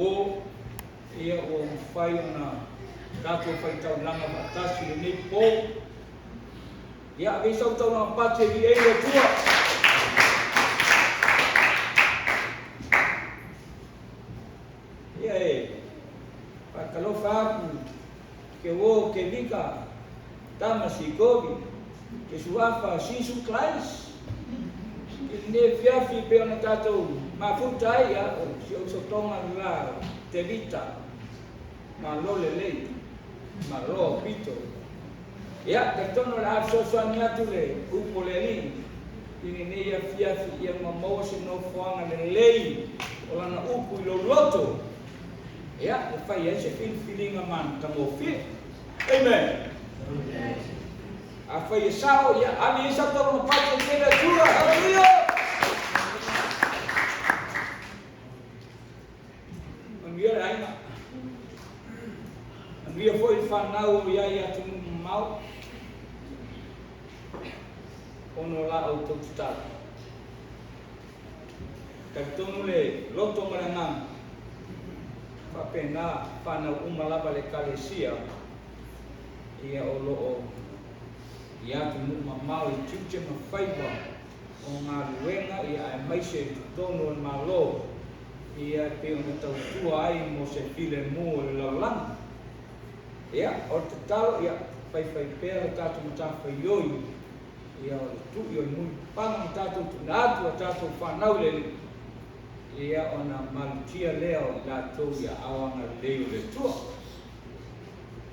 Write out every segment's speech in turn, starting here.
Po, ia ua mafai ona tatou faitaulaga faatasi i lenei po. Ia, ave i sau taulaga pati e viiei le Atua. Ia e faatalofa atu ke uo ke vika tama sikovi ke suafa Sisu Christ i lenei afiafi pei ona tatou mafuta ai, ia, o si ou sotoga le la o Tevita. Malo lelei, malo au pito. Ia, talitonu o le a fesoasoani atu le upu o le Alii i lenei afiafi ia ma maua se nofoaga lelei o lana upu i lou loto, ia, e fai ai se filifiliga matagofie. Amen. Afai e sao, ia ave i ai sau taulaga pati e le Atua. Haleluia! Manuia le aiga. Manuia foi le fanau o i ai i atunuu mamao ona o la outou tatalo. Talitonu le loto ma le agaga faapena fanau uma lava le Ekalesia ia o lo o i atunuu mamao i tiute ma faiva o galuega ia aemaise i totonu o le Malo ia e pei ona tautua ai mo se filemu o le lalolagi. Ia, o le tatalo ia faifai pea le tatou matafaioi ia o le tui o le mulipapaga ma tatou tuuina atu a tatou fanau i le Alii, ia ona malutia lea o i latou i aao agalelei o le Atua.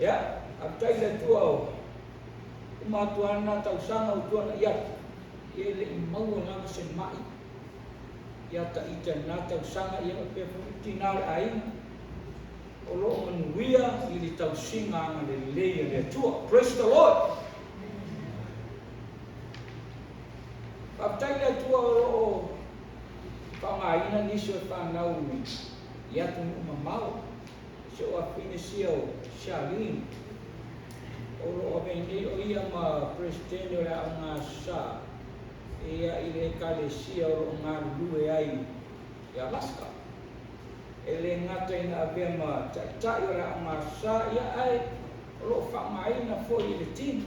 Ia, faafetai i le Atua o uma atu lava lena tausaga ua tuanai atu, ia e le i maua lava se mai ia Taita i lena tausaga, ia faapea foi le tina o le aiga, o lo o manuia i le tausiga agalelei a le Atua. Praise the Lord! Faafetai i le Atua o lo o faaaogaina nisi o fanau i atunuu mamao. Si ou afine sia o Charlene, o lo o avea nei o ia ma Peresetene o le Aoga Sa ia i le Ekalesia o lo o galulue ai i Alaska. E le gata ina avea ma taitai o le Aoga Sa ia ae o lo o faaaogaina foi i le tino.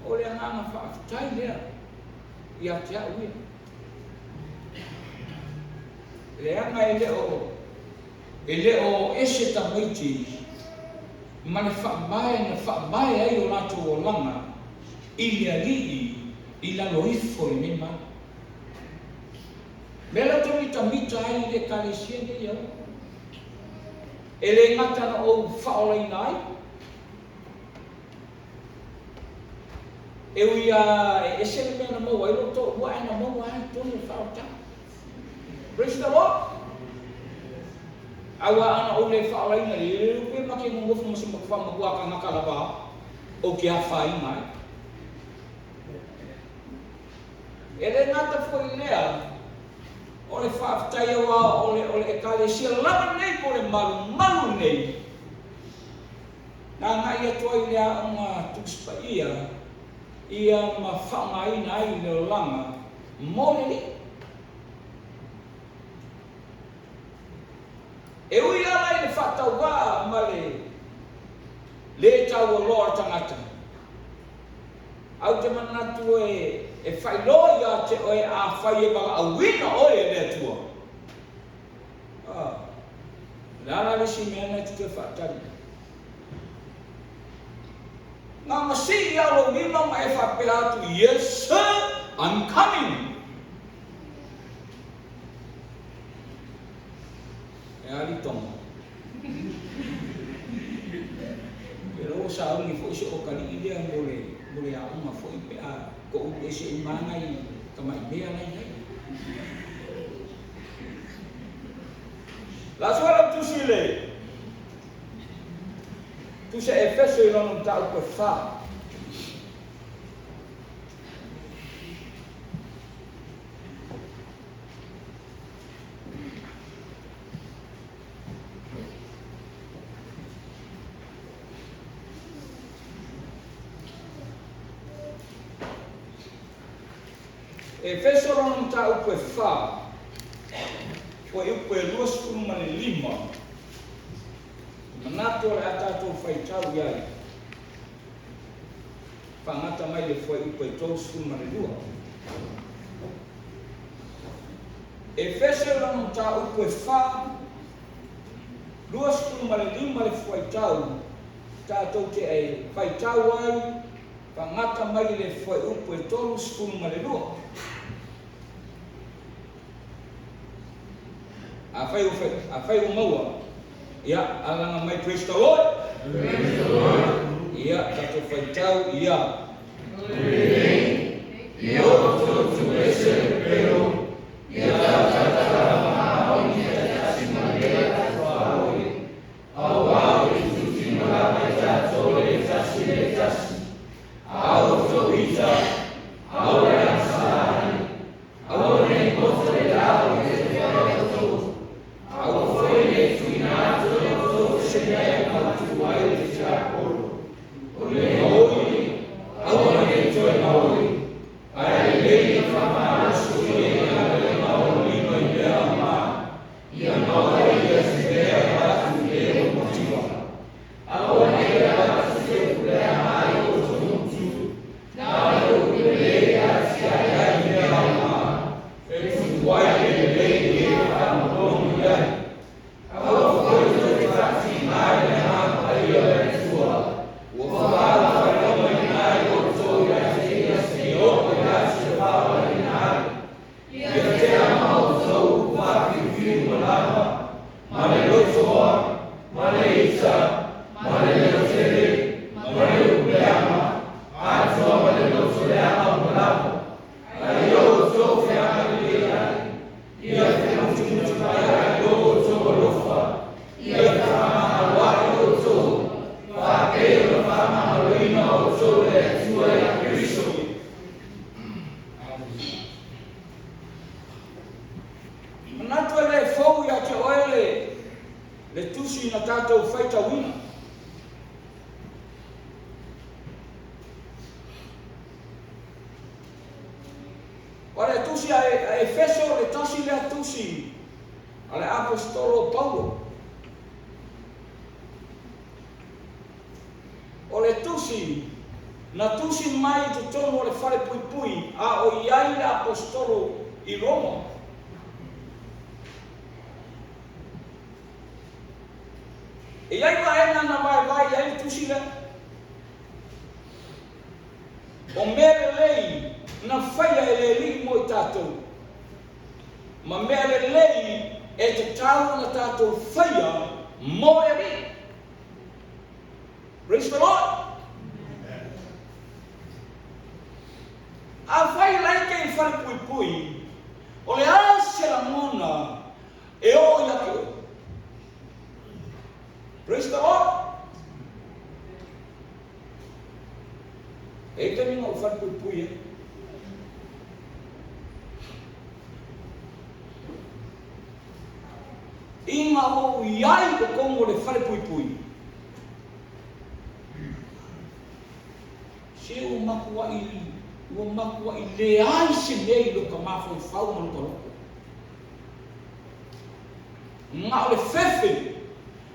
O le agaga faafetai lea ia te au ia. Leaga e le o e le o ese tamaiti ma le faamae na faamae ai o latou olaga i le Alii i lalo ifo o lenei malu. Mea la outou mitamita ai i le Ekalesia nei au, e le gata na ou faaolaina ai, e ui lava e ese le mea na maua ai lou toalua ae na maua lava i totonu o le faaolataga. Praise the Lord! Aua ana ou le faaolaina i le upu e make nonofo ma se matua kanaka lava ou te afaina ai. E le gata foi i lea, o le faafetai aua o le, o le Ekalesia lava lenei po o le malumalu lenei, na agai atu ai i le aoga Tusi Paia ia ma faaaogaina ai le olaga mo le Alii. E ui lava i le faatauvaa ma le le taualoa o le tagata, Ae ou te manatu e faailoa ia te oe afai e valaauina oe e le Atua. Ah, o le a la le isi mea na e te toe faatali ai? Na ona sii lava o lou lima ma e faapea atu, Yes sir, I'm coming. E a Litoga? Ke ua sauni foi se okalii lea mo le, mo le aoga foi pe a toulu ese uma lava nai tamai mea la i ai. La sua lau tusi i le Tusi a Efeso i lona mataupu e fa. Efeso lona mataupu e fa. Fuaiupu e 25, e manatu o le a tatou faitau i ai, faagata mai le fuaiupu e 32. Efeso lana mataupu e 4, 25 le fuaitau tatou te faitau ai, faagata mai le fuaiupu e 32. Afai ua, afai ua maua, ia, alaga mai, praise the Lord. Praise the Lord. Ia, tatou faitau, ia. Ia outou tuuese le pepelo, ia tautala ma taitasi ma le atuaoi, auā o le itutino lava i tatou le tasi le tasi. A outou ita, aua le agasala ai, aua ne i goto le lao i le o outou, aua foi ne i tuuina atu e outou se mea e mautu ai le tiapolo. O le gaoi, aua ne i toe gaoi, ae lelei le faamalosi i le galuega o lima i mea aoga, ia maua ai ia se mea e avatu i le o mativa. Aua ne i avatu se upu leaga ai outou motu, na o le upu lelei e atiae ai mea aoga, e tupu ai le lelei i e faalogologo i ai. Aua foi tou te faatiga i le Agaga Paia o le Atua, ua faalafailogaina ai outou ia te ia seia oo i le aso e faaolaina ai. Ia tea ma outou upu faafilifili ua lava, ma le lotoa, ma le ita, ma le leotele, ma le upu leaga, atoa ma le loto leaga ua lava. Ae ia outou feagalelei ai, ia femutimutipai ai lo outou alofa, ia fefaamagaloai outou, faapei ona faamagaloina outou e le Atua ia Keriso. Manatu e le fou ia te oe le, le tusi na tatou faitauina. O le tusi a Efeso le tasi lea tusi a le aposetolo o Paulo. O le tusi na tusi mai i totonu o le falepuipui a o i ai le aposetolo i Roma. E i ai vaega na vaevae i ai le tusi lea. O mea lelei na faia e le Alii mo i tatou, ma mea lelei e tatau ona tatou faia mo le Alii. Praise the Lord. Afai e te i falepuipui, o le a se lagona e oo ia te oe? Praise the Lord. E i taimi na ou falepuipui ai. Ina ou i ai i totonu o le falepuipui, se ua matuai, ua matuai leai se mea i lota mafaufau ma lota loto. Na o le fefe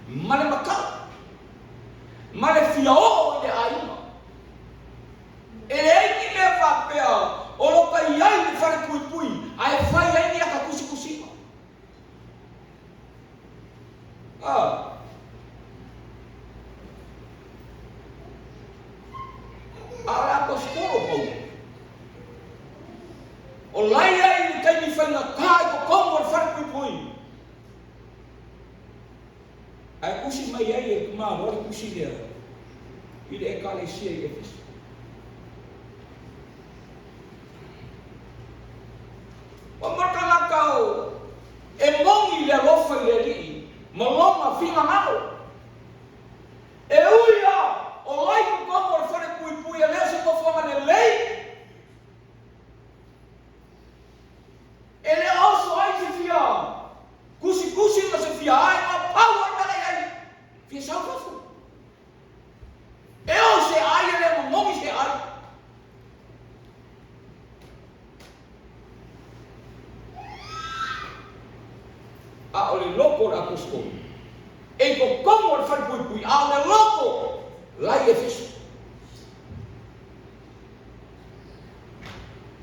ma le matau ma le fia oo i le aiga. E leai ni mea faapea o lota i ai i le falepuipui ae fai ai ni ata tusitusiga. A. A o le aposetolo o Paulo, o la e i ai i le taimi faigata i totonu o le falepuipui, ae tusi mai ai e tamaloa le tusi lea i le Ekalesia i Efeso. Ua mo le tagata o e moni le alofa i le Alii ma lona finagalo. E ui lava o la i totonu o le falepuipui e le o se nofoaga lelei, e le o oso ai se fia tusitusi ma se fia ae ma pau ai mea la i ai, fia sau fafo. E o se ai e le momogi se ai. E i totonu o le falepuipui, a o le loto la i Efeso.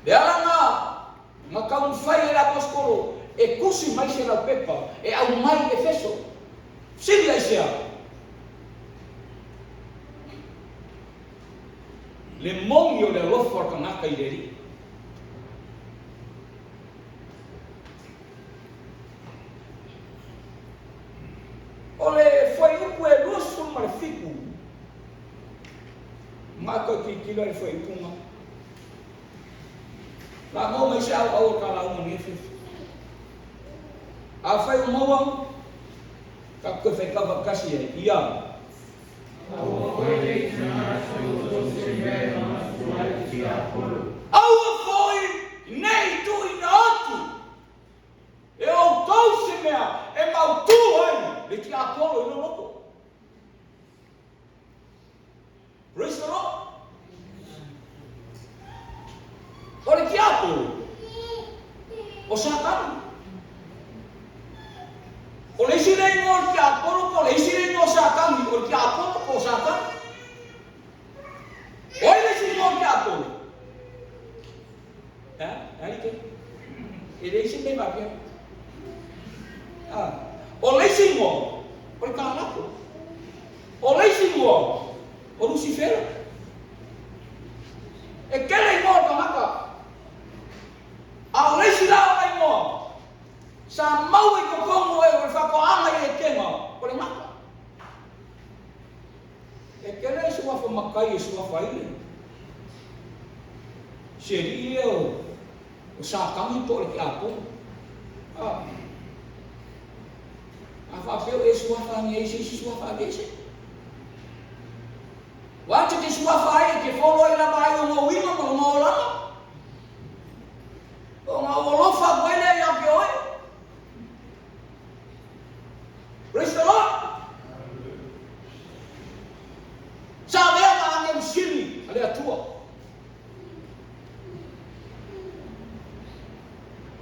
Le ala na na taumafai ai le aposetolo e tusi mai se laupepa e aumai i Efeso. Fesili aisea? Le moni o le alofa o le tagata i le Alii. O le fuaiupu e 27, ma toe tilotilo i le fuaiupu na. La maua mai se auau o ta lauga nei afiafi. Afai ua maua, tatou toe faitau faatasi ai, ia. Aua foi ne i tuuina atu i outou se mea e mautu ai le tiapolo. Aua foi ne i tuuina atu e outou se mea e mautu ai le tiapolo i lou loto. Praise the Lord. O le tiapolo, o Satani. O le isi le igoa o le tiapolo po o le isi le igoa o Satani, o le tiapolo po o Satani. O ai le isi igoa o le tiapolo? E a like? E leai se mea faapea. O le isi igoa, o le kalako. O le isi igoa, o Lusifera. E tele igoa o le tagata. A o le isi la ona igoa, sa maua i totonu o le faatoaga i Etena, o le gata. E tele suafa matai e suafa ai le si alii lea o Satani po o le tiapolo. A faapea o e suafa ane ai se isi suafa aveese. Ua te suafa ai e te folo ai lava ai ona uiga ma lona olaga. Ona ou alofa atu ai lea ia te oe. Praise the Lord. Sa avea ma agelu sili a le Atua.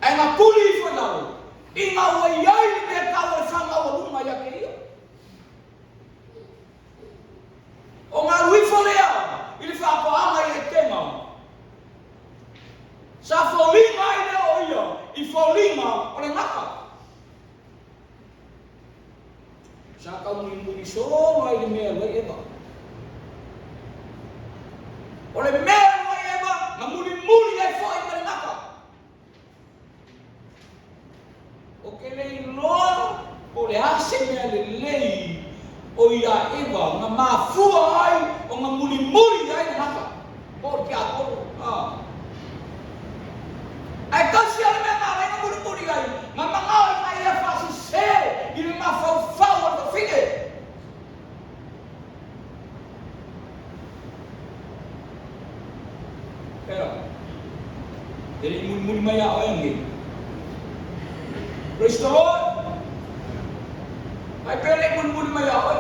Ae na tuli ifo i lalo, ina ua i ai le mea tau o le faamaualuga ia te ia. Ona alu ifo lea i le faatoaga i Etena, sa foliga ai lea o ia i foliga o le gata. Sa taumulimuli solo ai le mea e alu ai Eva. O le mea e alu ai Eva, na mulimuli ai foi ma le gata. Ou te le iloa po o le a se mea lelei o iā Eva na mafua ai ona mulimuli ai le gata po o le tiapolo. Ae tasi lava le mea na ala ai ona mulimuli ai, na manao ina ia faasese i le mafaufau o le fafine. Ela, e le i mulimuli mai a oe anei. Praise the Lord. Vai pea le i mulimuli mai a oe.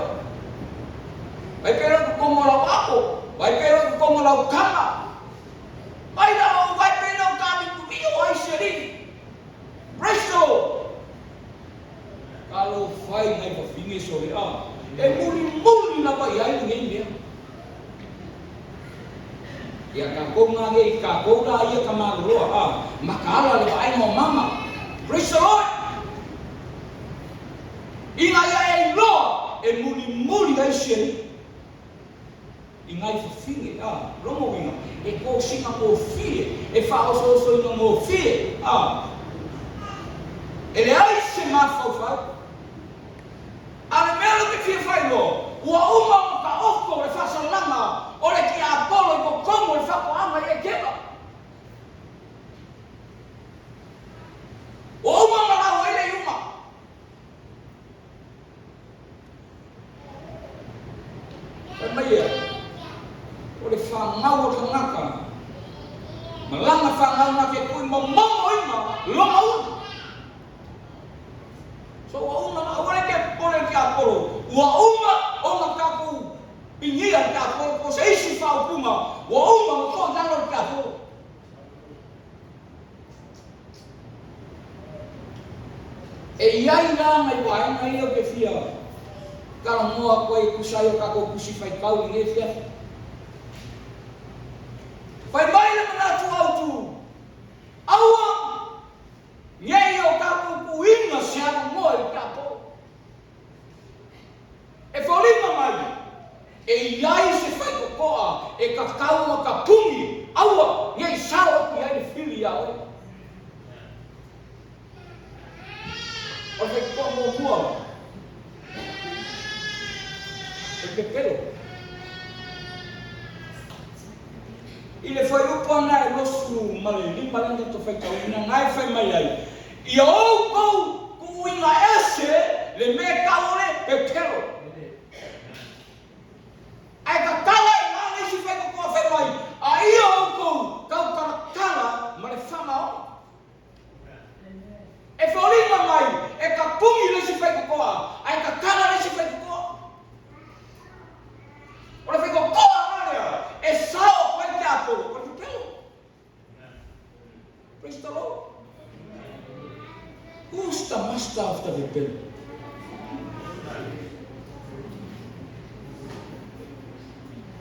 Vai pea le totonu o lau apo. Vai pea le totonu o lau tama. Mai la o vai pea le o tāmituvio ai se alii. Praise the Lord. Talofa i nai wafine sole a. E mulimuli lava i ai lenei mea. Ia tatou ngā i tatou la ia ka maloloa a makaala le vaaiga o mama. Praise the Lord. Ina ia e iloa e mulimuli ai si alii i ngai fafine a lona uiga e kosina gofie e faaosoosoina gofie a e leai se mafaufau. A o le mea lea ou te fia faailoa, ua uma ona taoto le faasalaga o le tiapolo i totonu o le faatoaga i Etena. Ua uma ona lau ai le iuga. Fai mai ia, o le fanau o tagata, ma lana fanau na te tui momomoina lona ulu. So ua uma, aua le te popole i le tiapolo, ua uma ona tatou pinia i le tiapolo po o se isi faaupuga, ua uma ona toa i lalo le tiapolo. E i ai la nai vaega ia ou te fia Talanoa atu ai e tusa ai o tatou tusi faitau i lenei afiafi. Fai mai le manatu autu, Aua ne i o tatou tuuina se avanoa i le tiapolo. E foliga mai, e i ai se faitotoa e tatau ona tapuni, aua ne i sao atu i ai le fili iā oe. O le faitotoa muamua, o le pepelo. I le fuaiupu ana e 25 lea na tatou faitauina, na e fai mai ai, Ia outou tuuina ese le mea e tau o le pepelo. Ae tatala i ina le isi faitotoa fai mai, A ia outou tautalatala ma le faamaoni. E foliga mai e tapuni le isi faitotoa, ae tatala le isi faitotoa. O le faitotoa la lea e sao atu ai tiapolo, o le pepelo. Praise the Lord. Who's the master of the pepelo?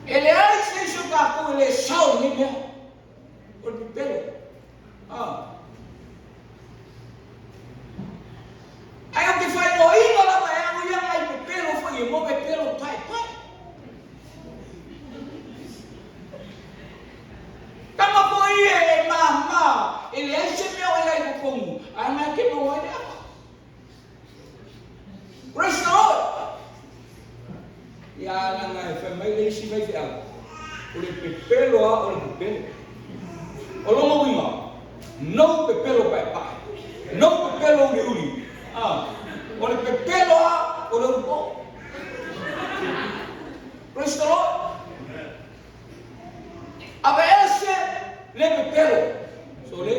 E leai se isi o tatou e le sao i lenei mea. O le pepelo. Ah. Ae ou te faaigoaina lava e au ia nai pepelo foi e mo pepelo paepae. Tama foi ia e māmā, e leai se mea o e ai i totonu, ae na e te maua ai le ata. Praise the Lord! Ia leaga e fai mai le isi faifeau, o le pepelo lava o le pepelo. O lona uiga, no pepelo paepae, no pepelo uliuli, a, o le pepelo lava o le ulupo. Praise the Lord! Aveese le pepelo. Sole.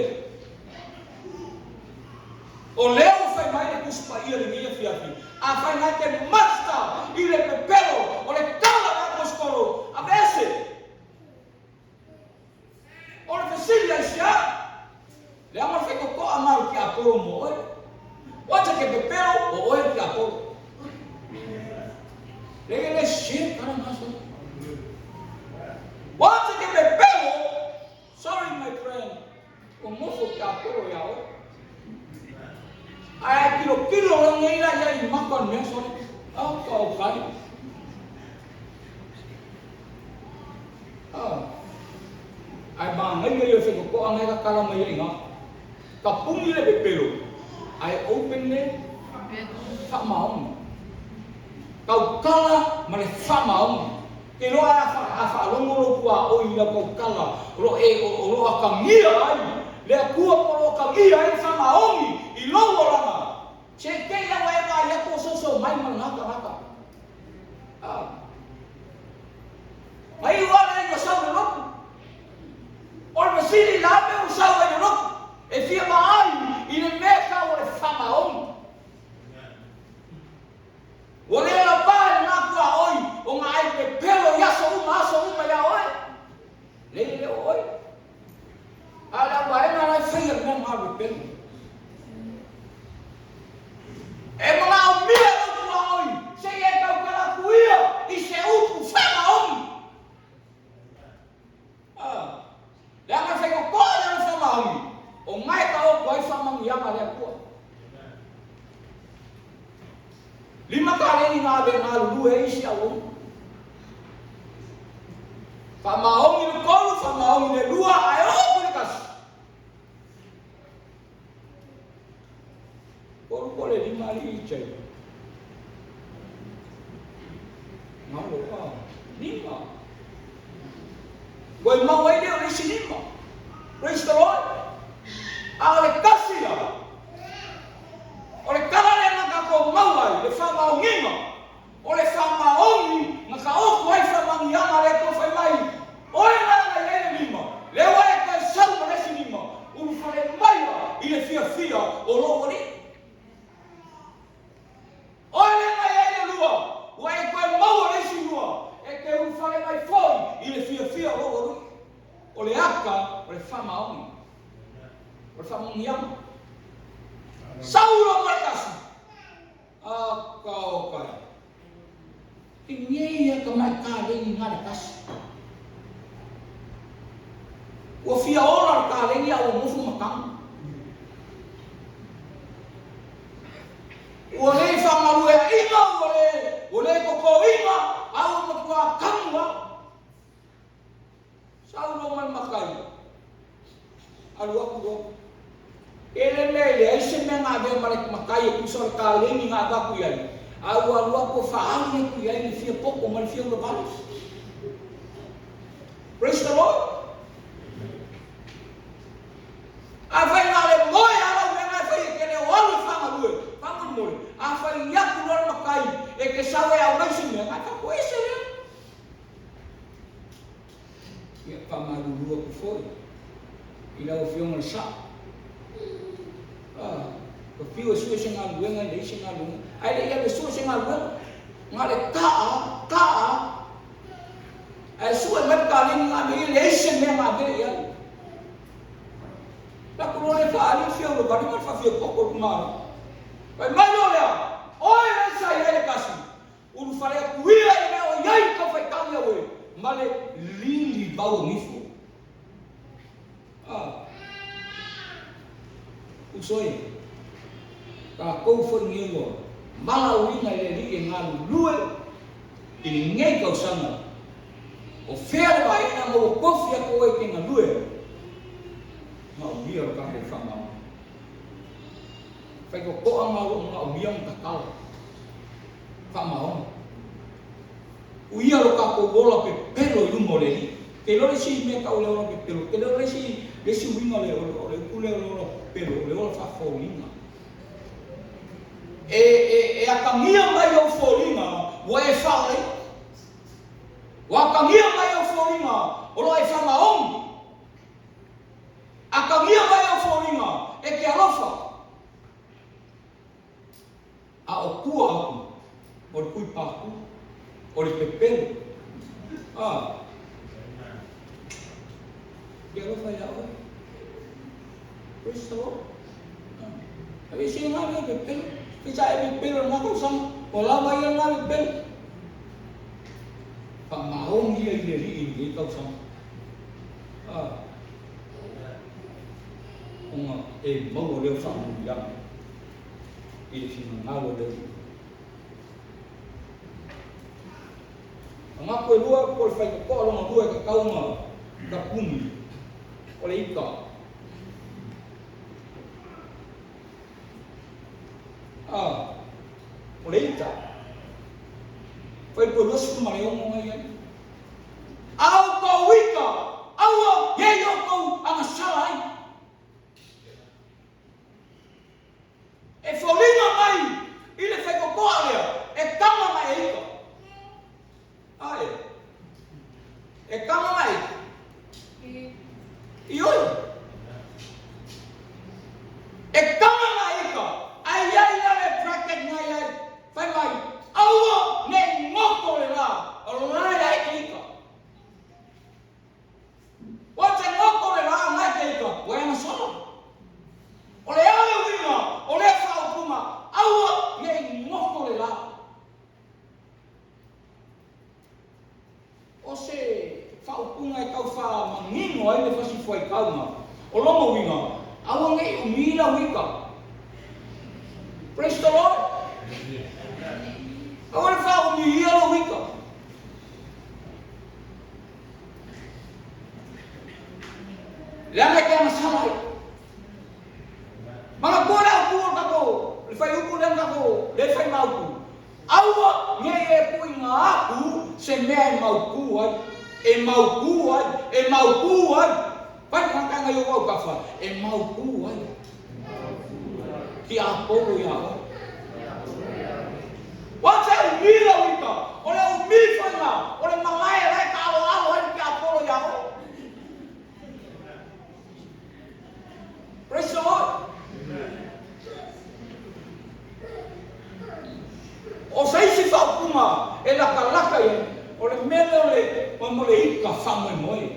O lea ua fai mai le Tusi Paia i lenei afiafi, afai na te master i le pepelo o le tala a le Aposetolo, aveese. O le fesili aisea? Leaga le faitotoa na o le tiapolo mo oe. Oa te ke pepelo o oe le tiapolo. Le e le se tala na so. Oa te ke pepelo, sorry my friend, Ua nofo tiapolo iā oe. Ae a tilotilo loa nei la ia i maka o le mea sole. Aka o kai. Ah. Ae manaia ia o faitotoa na e tatala mai ai i ina. Tapuni le pepelo, ae open le faamaoni. Tautala ma le faamaoni. Te iloa a faalogo lou tuaoi i lau tautala o lo e o lo atagia ai le Atua po o lo atagia ai le faamaoni i lou olaga. Se i te i lava e vaai atu o soso mai ma lena tagata. A. Na iu lava lea ina sau i le lotu. O le fesili la mea ua sau ai i le lotu? E fia vaai i le mea e tau o le faamaoni. Ua le lava i lena tuaoi o na ai pepelo i aso uma aso uma iā oe. Lei e le o oe. A o le auvaega la e faia le mea na o le pepelo. E manaomia lou tuaoi se i e tautala atu ia i se upu faamaoni. A, leaga le faitotoa lea o le faamaoni, o na e taoto ai faamanuiaga a le Atua. Lima taleni na ave e galulue ai isi auauna. Faamaoni le tolu, faamaoni le lua, ae oo atu i le tasi. Tolu po o le lima alii i tai. Malo, a, lima. Ua i mau ai lea o le isi lima. Praise the Lord. A o le tasi lava, o le tala lea na tatou maua ai, le faamaoniga, o le faamaoni na taoto ai faamanuiaga a le Atua fai mai, Oe la na i ai le lima, lea ua e toe sau ma le isi lima, ulufale maia i le fiafia o lou Alii. Oe lea na i ai le lua, ua e toe maua le isi lua, e te ulufale mai foi i le fiafia o lou Alii. O le ata o le faamaoni, o le faamanuiaga. Sau loa ma le tasi, a ka o kai. Lenei ia tamai kaleni na le tasi. Ua fia ola le kaleni a ua nofo ma tago. Ua le faagalueaina, ua le, ua le totoina, a ua matua tagu lava. Sau loa ma le matai, alu atu loa. E le mea e leai se mea na avea ma le matai e tusa o le kaleni na avatu i ai, a ua alu atu ua faaali atu i ai le fia poto ma le fia ulavale. Praise the Lord. Afai na o le moe lava lau mea na e fai e te le o alu e faagalue, faamolemole, a fai atu loa le matai e te sau e aumai se mea, na e faapoese lea. Ia, faamalulu atu foi i lau Afioga i le Sao. Ah, ua fiu e sue se galuega e leai se galuega. Ae le i alu e sue se galuega, na o le taa, taa, ae sue mai le kaleni na ave i ai, leai se mea na ave i ai. La ku loa le faaali le fia ulavale ma le faafia poto i le malo. Fai mai loa lea, oe le sa i ai le kasi, Ulufale atu ia i mea o i ai i tau faitau ia oe ma le lili vau o gifo. Ah. Uso e, tatou foi nei ua valaauina e le Alii e galulue i lenei tausaga. O fea le vaega ma ua tofi atu oe e te galue ai? Maomia lo tatou faamaoni. Faitotoa ma o lo o manaomia ma tatala. Faamaoni. Uia lo tatou ola pepelo i luma o le Alii. Te iloa le isi mea tau o le ola pepelo, te iloa le isi, le isi uiga o le, o le upu lea o le ola pepelo, o le ola faafoliga. E, e, e atagia mai ou foliga ua e faaolaina. Ua atagia mai ou foliga o lo o e faamaoni. Atagia mai ou foliga e te alofa. A o tua atu o le kui pākū, o le pepelo. A. Ke alofa iā oe. Praise the Lord. Aveese ngā mea pepelo. Ke sa e pepelo ngā tausaga. Ua lava ia ngā pepelo. Whamaongi ia i le alii i lenei tausaga. A. Ona e maua lea o faamanuiaga i le finagalo o le Alii. Manatu e lua po o le faitotoa lona lua e tatau ona tapuni o le ita. A, o le ita. Fuaiupu e 26 mai ai. A outou ita, aua ne i outou agasala ai. E foliga mai i le faitotoa lea e tama na e ita. Ae, e tama na e Ioe. E tama na ita, ai ai la le bracket ngai ai. Fai mai, aua ne i goto le la, o lae ai te ita. Ua te goto le la ngai te ita, ua e agasala. O le a le uiga o lea faaupuga, aua ne i goto le la. O se faaupuga e tau faamanino ai le fasifuaitauga o lona uiga, aua ne i umi lau ita. Praise the Lord. Aua le faaumiia lou ita. Leaga e te agasala ai. Manatua le autu o le tatou, le fuaiupu lea na tatou, lea e fai ma autu. Aua ne i e tuuina atu se mea e mautū ai, e mautū ai, e mautū ai. Fai le tagata i ou autafa, e mautū ai. Tiapolo iā oe. Ua te umi lau ita, o le umi foi lena, o le malae la e taaloalo ai le tiapolo iā oe. Praise the Lord. O se isi faaupuga e latalata i ai, o le mea lea o le, o le ika faamoemoe.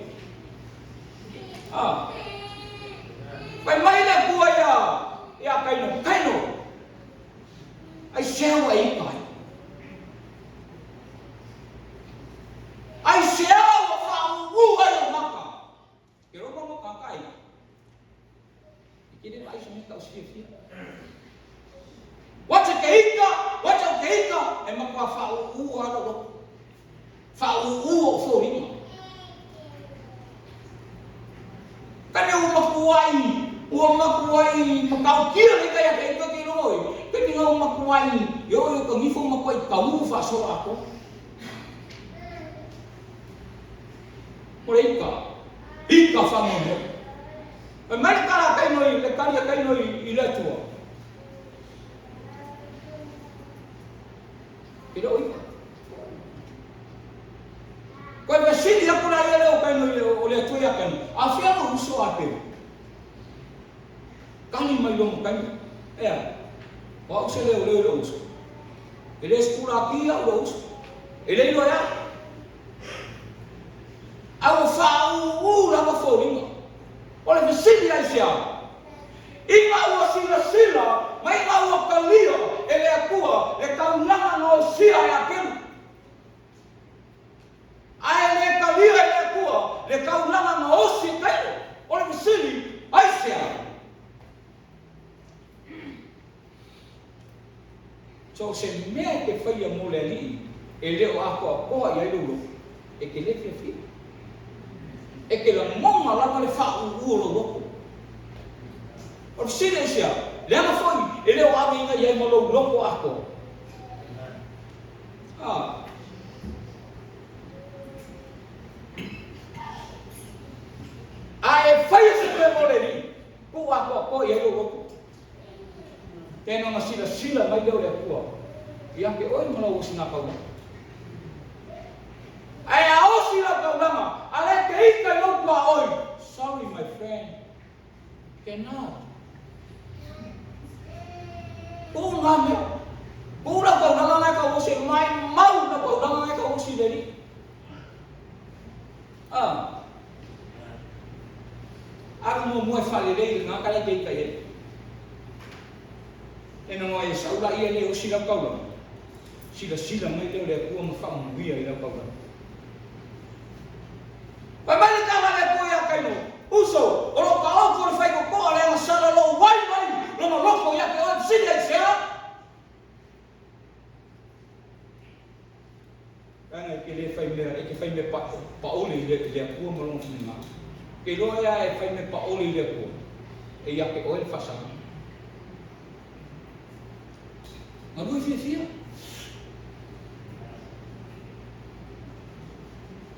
Ah. Fai mai le Atua ia, ia Kaino, Kaino, aisea ua e ika ai? o se fiafia. Once e te ika, once ou te ika, e matua faaūū lava lou loto. Faaūū ou foliga. Kane ua matuai, ua matuai matautia le ika ia te ika ke iloa oi. Kane nga ua matuai, e oo i o ka gifo ua matuai taū faasolo atoa. O le ika, ika faamoemoe. Fai mai le tala a Kaino i le tali a Kaino i le Atua. E le o ika. Koe fesili aku la ia lea o Kaino i le, o le Atua ia Kaino, a fea lou uso a Abele? Kali mai loa ma Kaino, ea, o au se leoleo i lou uso. E le sikulaki au lou uso. E le iloa e au. A ua faaūū lava foliga. O le fesili aisea? Ina ua silasila ma ina ua talia e le Atua le taulaga na osia e Apelu, ae le talia e le Atua le taulaga na osi e Kaino. O le fesili aisea? So o se mea e te faia mo le Alii e le o atoatoa i ai lou loto, e te le fiafia. E te lagona lava le faaūū o lou loto. O le fesili aisea? Leaga foi e le o aveina i ai ma lou loto atoa. Ah. A e faia se mea mo le Alii, tuu atoatoa i ai lou loto. Tena ona silasila mai lea o le Atua ia te oe ma lau osina taulaga. Ae a osi lau taulaga, a le te ika i lou tuaoi, sorry my friend, cannot. Tuu ngā mea. Tuu lau taulaga ngai kau osi, mai mau lau taulaga ngai kau osi le Alii. Ah. Alu muamua e faalelei lena tala e te ika i ai. E nonoa e sau laia le osi lau taulaga, silasila mai lea o le Atua ma faamanuia i lau taulaga. Fai mai le tala a le Atua ia Kaino, Uso, o loo taoto le faitotoa leaga sala lou ai mai lona loto ia te oe, fesili aisea? Leaga e te le fai mea, e te fai mea paole i le Atua ma Lona finagalo. Ke iloa ea e fai mea paole i le Atua, e ia te oe le faasaga. Galue fiafia.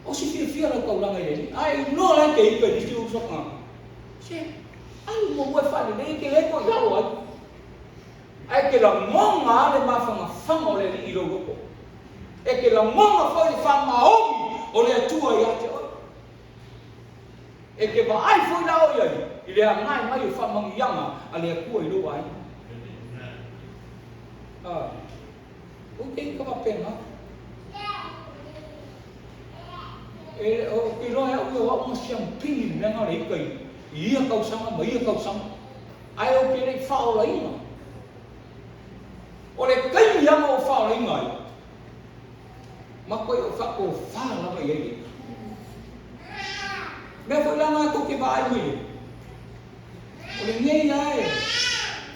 O si fiafia lau taulaga i le Alii. Ae iloa la e te ika i le isi uso tagata. Se, alu muamua e faalelei, e te le toe i lalo ai. Ae te lagona lava le mafanafana o le Alii i lou loto. E te lagona foi le faamaoni o le Atua ia te oe. E te vaai foi la oe i ai i le agai mai o faamanuiaga a le Atua i lou aiga. Ah, ou te ika faapena. E, o te iloa e au ia o au na siampini i le mea na o le ika i ia tausaga ma ia tausaga. Ae ou te le i faaolaina. O le taimi lava na ou faaolaina ai, matuai ou faatofa lava i ai le ika. Mea foi la na tou te vaai mai ai, o lenei lava e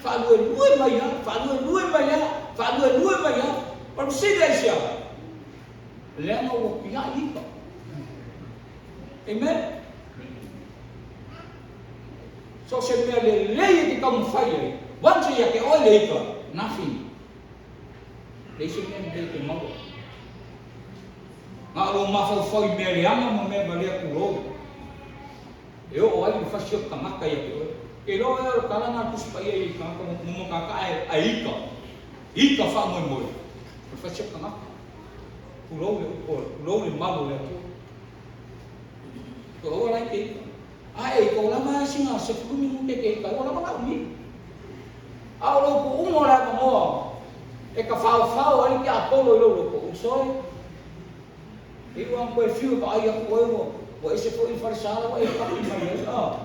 faaluelue mai lava, faaluelue mai lava, faaluelue mai lava. O le fesili aisea? Leaga ua piai ika. Amen? So o se mea lelei e te taumafai ai, once ia te oe le ika, nothing. Leai se mea lelei e te maua. Na o lou mafaufau i mea leaga ma mea valea tulou, e oo ai le fasi o le tagata ia te oe. Ke iloa oe o le tala na a le Tusi Paia i tagata momotātā ae ika, ika faamoemoe, o le fasi o le tagata. Tulou le upu, tulou le malu o le Atua. Toe aua la e te ika. Ae i kou lava a sina 10 minute te ika ai, ua lava la umi. A o lou puʻuga o le avanoa e ka faofao ai le tiapolo i lou loto, uso e. E iu lava ona toe fiu e vaai atu oe ua, ua ese foi le falesa la ua e paki mai ai. A.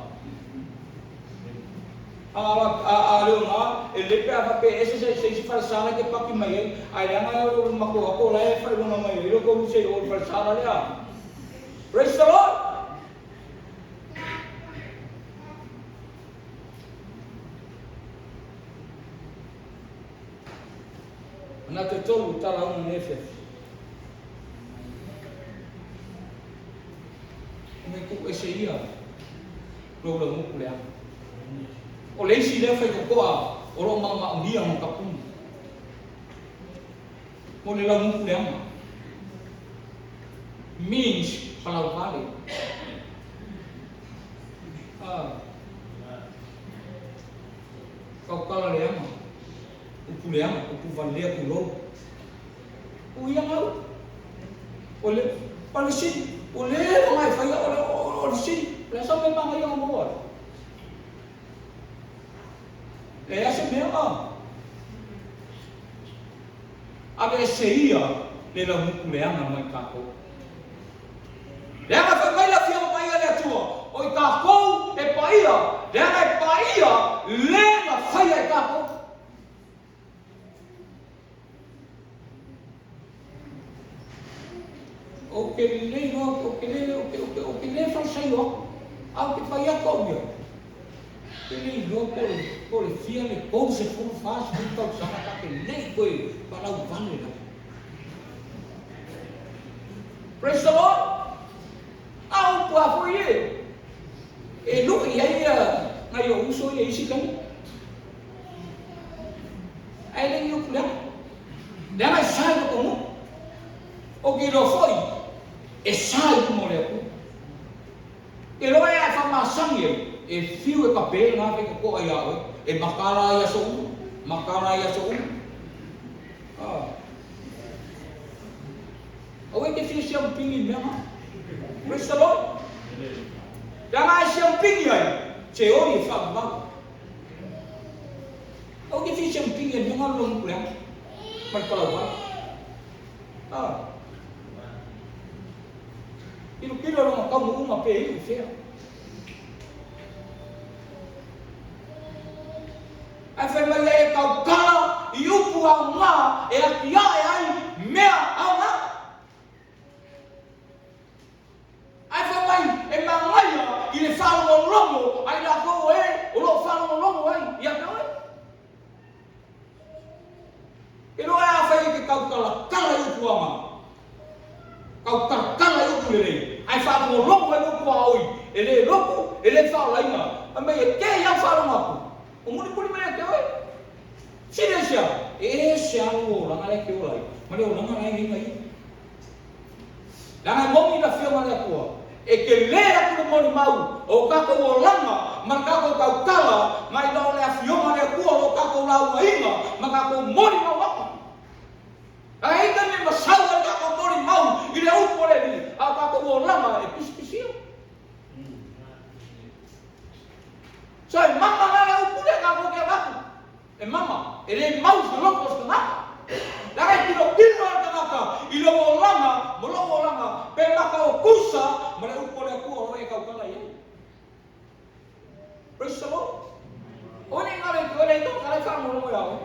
A, a, a leo na, e lelei pe a faapea e ese se, se isi falesa la e te paki mai ai, ae leaga e o le matou ato la e faailoga mai ai lo tou se i o le falesa la lea. Praise the Lord! Manatu e tolu tala uma nei afiafi. O me ku ese ia lou laumoku leaga. O le isi lea faitotoa o lo o maomaomia ma kapuni. Mo le laumoku leaga. Means palau vale. Ah. Kaukala leaga. Upu leaga, upu valea pulou. O ia gau. O le, o le sili, o le leva e faia, o le, o, o le sili. Le sa me manga ia mo ai. Le ase mea a. Ave ese ia le launuku leaga mai kākou. Leaga fai mai le Afioga Paia a le Atua, o i tākou e paia, leaga e paia le na faia e tākou. O ke le iloa, o ke le, o ke, o ke, o ke le falesaio aku, a o ke fai atu au ia. Ke le iloa po le, po le fia le 30, 40 tausaga ta ke le i koe palau vale lava. Praise the Lord! A upu a foi e, e luʻi ai ia nai ou uso ia i isi taimi. Ae le i upu leaga. Leaga e sa i loko nuu. O ke iloa foi, e sa i luma o le Atua. Ke loa e ae whamasangi ai, e whiu e ka pē ngā whai kokoa iā oe, e makala ai aso uma, makala ai aso uma. Ah. Aua e te fia siamupigi i mea na. Praise the Lord. Leaga e siamupigi ai, te ori e whaamau. Aua e te fia siamupigi ai mea na lolo leaga. Ma le palau vai. Ah. Kilokilo lona taunuuga pe iu i fea. Ae fai mai ai e tautala i upu aoga e atiae ai mea aoga. Ae fai mai e manaia i le faalogologo a i latou e o lo o faalogologo ai ia te oe. E loa e afai e te tautalatala i upu aoga, tautalatala i upu lelei, ae faalogologo ai upu aoi, e le loto, e le faaolaina, fai mai e kē i au faalogo atu, o mulimuli mai ia te oe. Sili aisea? E ese lava lou olaga lea e te ola ai, ma le olaga la e i ai na ia. Leaga e moni le Afioga a le Atua, e telē atu le molimau o tatou olaga ma le tatou tautala nai lo le Afioga a le Atua o lo tatou laugaina ma tatou molimau atu. A e i ai taimi e masau ai le tatou molimau i le upu a le Alii, a o tatou olaga e pisipisia. So e mama la le upu lea tatou te avatu. E mama, e le mau se loto o se tagata. Leaga e tilotilo le tagata i lou olaga ma lou olaga pe maka o tusa ma le upu a le Atua o lo o e tautala i ai. Praise the Lord. O nei ngā rei koe lei tō karai whaangolomo ia oe.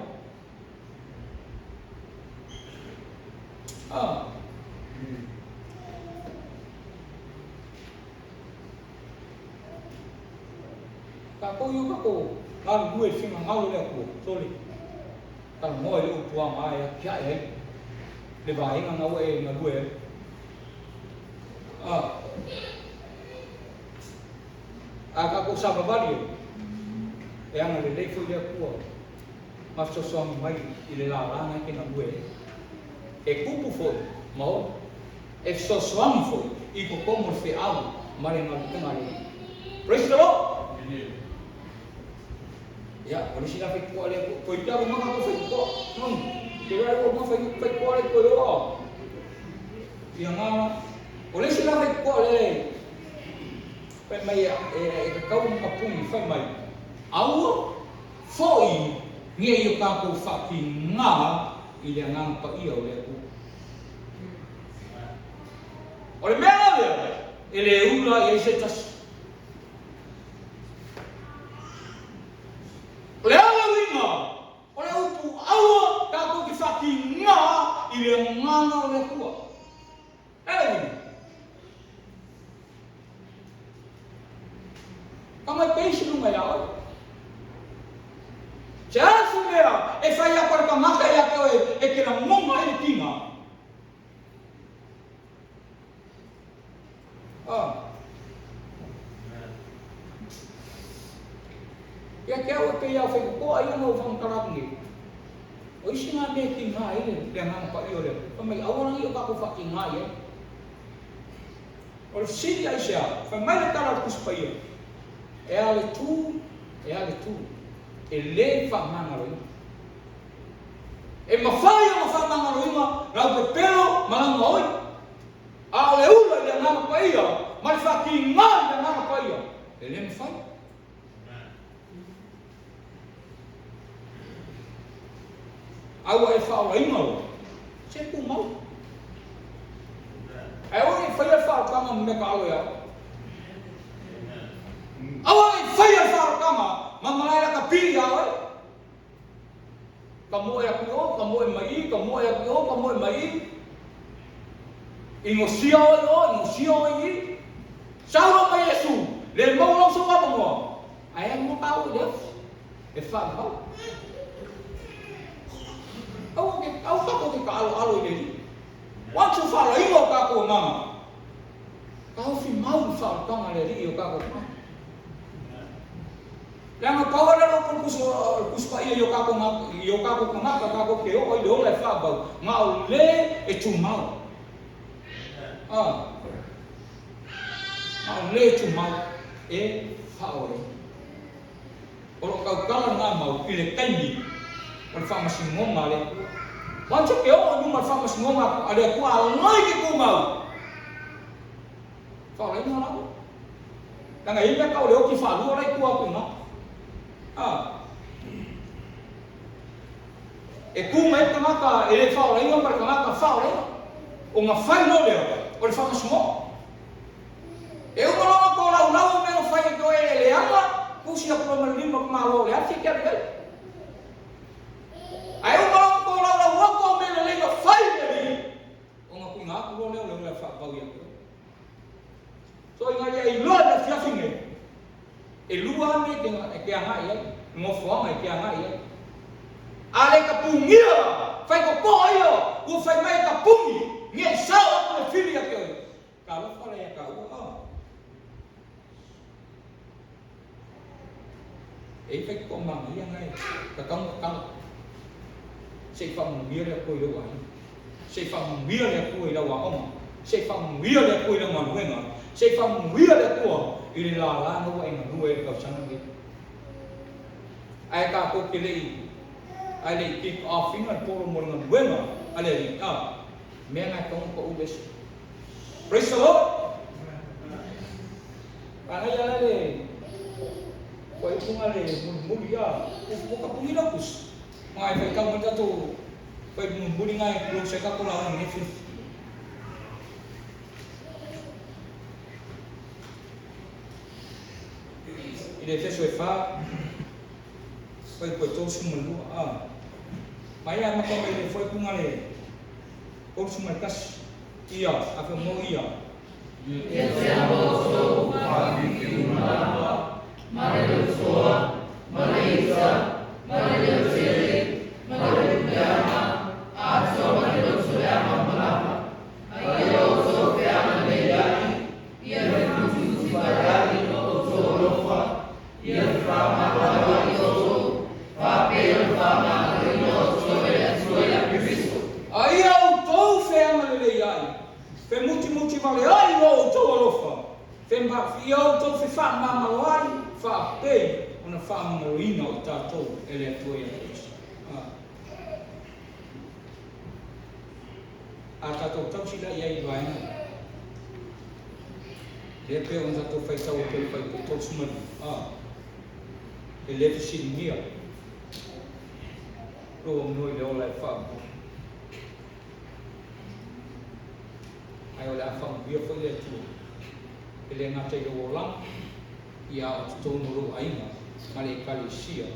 Ah. Kākou i o kākou galulue i finagalo le Atua, sole, talanoa i le upu aoga e atiae ai le vaega na ua e galue ai. A, a kākou savavali ai, e agalelei foi le Atua ma fesoasoani mai i le lālā na e te galue ai. E kupu foi ma oe, e fesoasoani foi i totonu o le feau ma le galuega a le Alii. Praise the Lord! Ia, o le isi la faitotoa lea, toe tia luma ka faitotoa. Noni, te loa e ua faitotoa le toe oa. Ia ngā, o le isi la faitotoa lea, fai mai e tatau ona tapuni, fai mai, aua foi ne i o tātou whaakinga i le Agaga Paia o le Atua. O le mea la lea, e le ula i ai se tasi. O le a le uiga o le upu aua tatou te whaakinga i le Agaga o le Atua? E le uiga. Ka mai peisi lunga iā oe. Se a se mea e whai aku a le tagata ia te oe e te lagona. Ia te au e pei a o faikokoa ia na ou faamatala atu nei. O isi na mea e tiga ai le Agaga Paia o le Atua, fai mai, aua la ne i o tatou faatiga i ai. O le fesili aisea, fai mai le tala a le Tusi Paia, E a le tu, e a le tu, e le faamagaloina. E mafai ona faamagaloina lau pepelo ma lau gaoi, a o le ula i le Agaga Paia ma le faatiga i le Agaga Paia, e le mafai. A ua e faaolaina loa, se tumau. Ae aua ne i faia le faaolataga ma mea taalo ia oe. Aua ne i faia le faaolataga ma malae lakapi ia oe. Ka moe aku i o, ka moe mai i, ka moe aku i o, ka moe mai i. Inosia oe i o, inosia oe i i. Sau loa ma Iesu, le maua lau sou avanoa, ae alu loa tāua i le afi, e faamau. Aua ke, aua tātou te taaloalo i le Alii. Once ua faalaina o tātou agaga, taofi mau le faaolataga a le Alii i o tātou tagata. Leaga pau lava lea o le Tusi Paia i o tatou tagata tatou te oo ai i le ola e faavau, na o le e tumau. Na o le e tumau e faaolaina. O lo o tautala lena mau i le taimi o le faamasinoga a le Atua. Once e te oo i luma o le faamasinoga a le Atua alai ke tumau, Faaolaina lava. Leaga e i ai mea tau o le oti faalua la i tua atu i ina. A. E tu mai le tagata e le faaolaina ma le tagata faaolaina. Ona fai loa lea o le faamasinoga. E uma loa ona tolaulau o mea na fai e toe e leaga, tusi atu loa ma le lima o le tamaloa o le afi e te alu i ai. Ae uma loa ona tolaulau atu au mea lelei na fai e le alii, ona tuuina atu loa lea o le ola e faapau ia te oe. So ina ia iloa i le afiafi nei, e lua lava mea e te agai i ai, nofoaga e te agai i ai. A le tapunia la, fai totoa ia ua fai mai e tapuni, ne i sao atu le fili ia te oe. Talofa la ia taua, a. E i ai fai totoa manaia na e tatau ona tatala. Se i faamanuia le Atua i lou aiga. Se i faamanuia le Atua i lau aoga. Se i faamanuia le Atua i lau galuega. Se i faamanuia le Atua i le lala na ua e galue ai i le tausaga lenei. Ae tatou te le i, ae le i kick off ina le polo mo le galuega a le Alii, a, mea na e tatau ona pau ese. Praise the Lord! Manaia la le fuaiupuga le mulimuli, a, ua tapuni lau tusi. Ma e faitau mai tatou fai mulimuli na e close ai tatou lauga i lenei afiafi. I le Efeso e fa, fuaiupu e 32, a. Ma ia amata mai le fuaiupuga le 31, ia, afe mo ia. Ia te outou faafitiuna lava, ma le leusoa, ma le ita, ma le leotele, ma le upu leaga, atoa ma le loto leaga uma lava. A ia outou feagalelei ai, ia femutimutivae ai lo outou alofa, ia fefaamagaloai outou, faapea le faamagaloina o outou e le Atua ia Keriso. A ia outou feagalelei ai, Femutimuti vale ai lo outou alofa, ia outou fefaamagalo ai faapei ona faamagaloina o i tatou e le Atua ia Keriso. A tatou tausi la i ai i vaega ia, lea pei ona tatou faitau atu ai i le Fuaiupu 32, e le fesiligia lou avanoa i le ola e faamua. Ae o le a faamanuia foi le Atua, e le gata i lou olaga, ia a o totonu o lou aiga ma le Ekalesia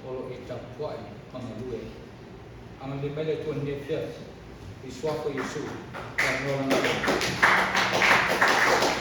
o lo o e tapuai ma galue ai. Agalelei mai le Atua i lenei afiafi, i le Suafa o Iesu, le avanoa lana.